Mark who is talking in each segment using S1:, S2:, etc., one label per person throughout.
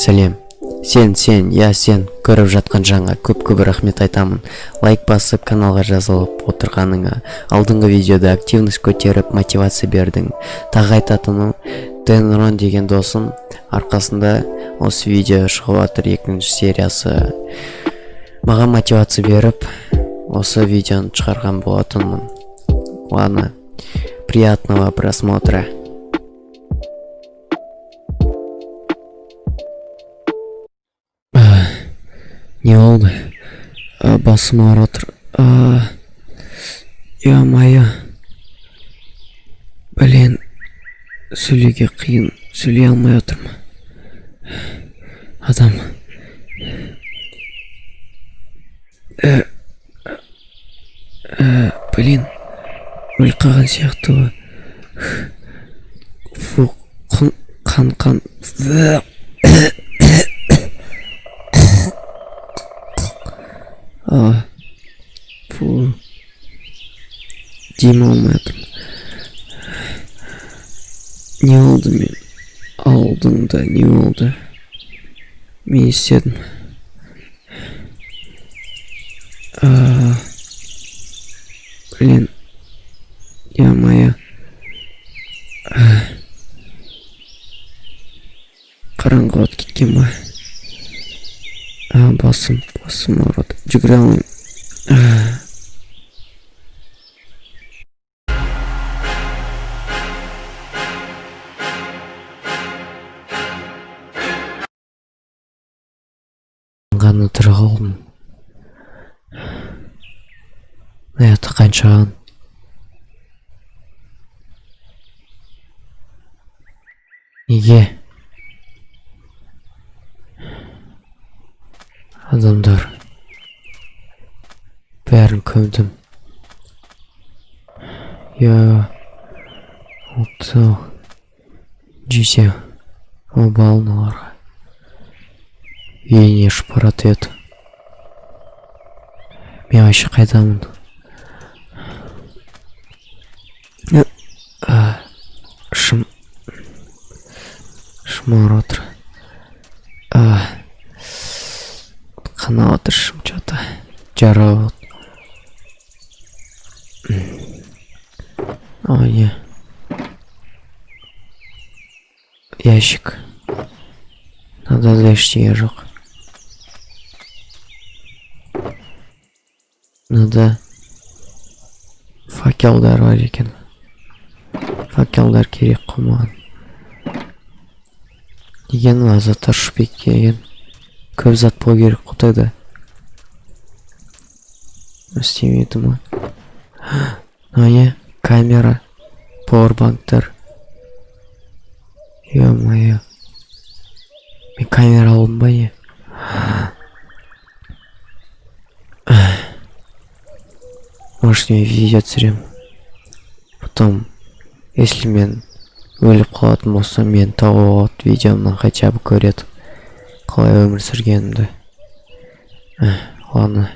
S1: Сәлем. Сен, сен, я сен көріп жатқан жанға көп-көп рахмет айтамын. Лайк басып, каналға жазылып отырғаныңа. Алдыңғы видеода активность көтеріп, мотивация бердің. Тағы айтатыным, Денрон деген досым арқасында осы видео шығып жатыр, екінші сериясы. Маған мотивация беріп, осы видеоны шығарған болатынмын. Ладно, приятного просмотра. Не болды? Басым ауырып отыр. Ё-моё. Блин, сөйлеуге қиын, сөйлей алмай отырмын. Адам. Блин, өліп қалған сияқты ғой. Фу, қан, қан. А, фу. Дем алмай отырмын. Не болды мен? Алдыңда не болды? Мен не істедім? А, блин. Ё-моё. Қараңғы болып кеткен ба? А, басым, басым ауырады. Жүгіре алмаймын. А. Ғана тұра қалдым. Мына жақта қаншаған. Неге? Адамдар. Бәрін көмдім. Я алты, жеті. Обал мыналарға. Үйіне ұшып барады еді. Мен вообще қайдамын? Ішім ауырып отыр. Қанап отыр ішім чё-то. Жара болды. О, не. Ящик. Мынада да ештеңе жоқ. Мынада факелдар бар екен. Факелдар керек қой маған. Деген мына заттар ұшып кеткен. Көп зат болу керек қой тогда. Істемейді ма? Мынау не? Камера, пауэрбанктар. Ё-моё. Мен камера алдым ба не? Может, мен видео түсіремін. Потом, если мен өліп қалатын болсам, мен тауып алады видеомнан хотя бы көреді қалай өмір сүргенімді. Ладно.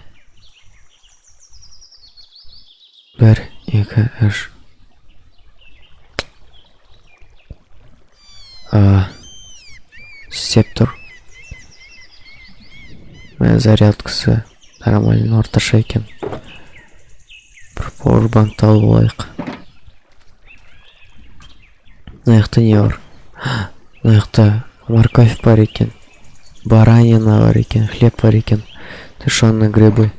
S1: 1, 2, 3. Істеп тұр. Мына зарядкасы нормально, орташа екен. Бір пауэрбанкты алып алайық. Мына жақта не бар? Мына жақта морковь бар екен. Баранина бар екен, хлеб бар екен. Тушеные грибы.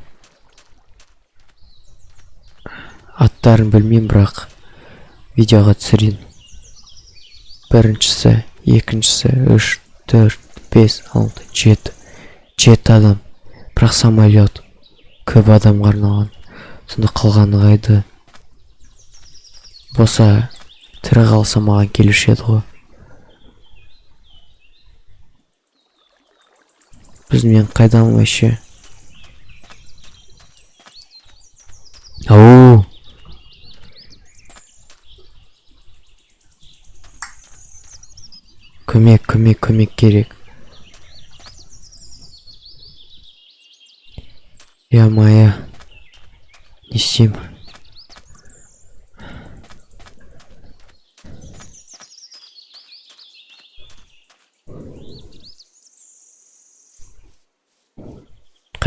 S1: Аттарын білмеймін, бірақ видеоға түсірейін. Біріншісі, екіншісі, 3, 4, 5, 6, 7. 7 адам. Бірақ самолет көп адамға арналған. Сонда қалғаны қайда? Болса тірі қалса маған келуші еді ғой. Біз мен қайдамын вообще? Ау! Көмек, көмек, көмек керек. Ё-моё. Не істеймін?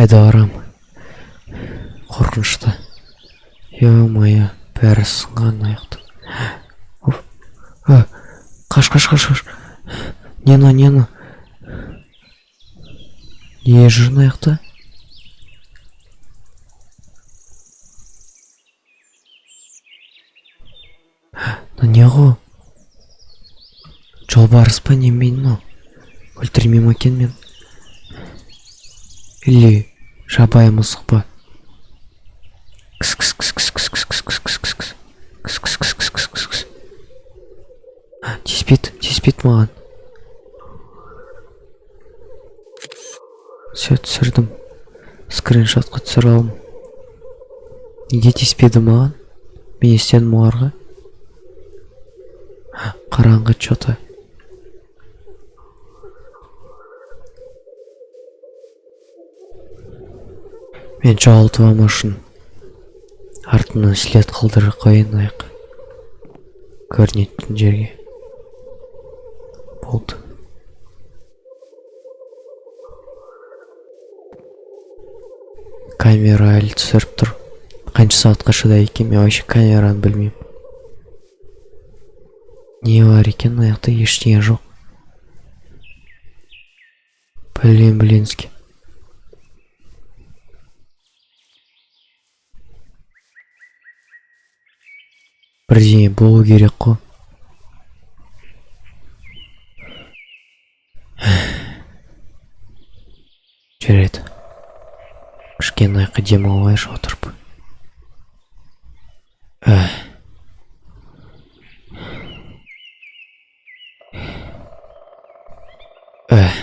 S1: Қайда барам? Қорқынышты. Ё-моё, бәрі сынған аяқты. Оф. А, қаш, қаш, қаш, қаш. Не мынау, не мынау? Не жүр мына жақта? Мынау не ғой? Жолбарыс па, неме мынау? Өлтірмей ме екен мен? Или жабайы мысық па? Кс кс кс кс кс кс кс кс кс кс кс кс кс кс кс кс кс кс. Тиіспейді, тиіспейді маған. Все, түсірдім. Скриншотқа түсіріп алдым. Неге тиіспеді маған? Мен не істедім оларға? Қараңғы че-то. Мен жоғалтып алмау үшін артымнан след қалдырып қояйын аяқ көрінетін жерге. Болды. Камера әлі түсіріп тұр. Қанша сағатқа шыдайды екен, мен вообще камераны білмеймін. Не бар екен мына жақта? Ештеңе жоқ. Блин, блинский. Бірдеңе болу керек қой. Жарайды. Кішкене аяққа демалып алайыншы отырып. Эх. Эх.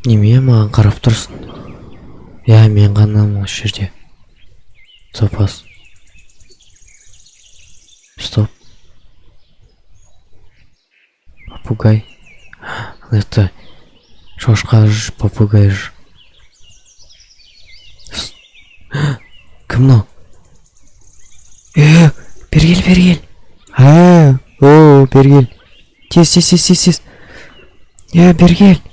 S1: Неме маған қарап тұрсың? Иә, мен ғанамын осы жерде. Топас. Стоп. Попугай. Ана жақта шошқа жүр, попугай жүр. Кім мынау? Е, бері кел, бері кел. А, о, бері кел. Тез, тез, тез, тез, тез. Е, бері кел.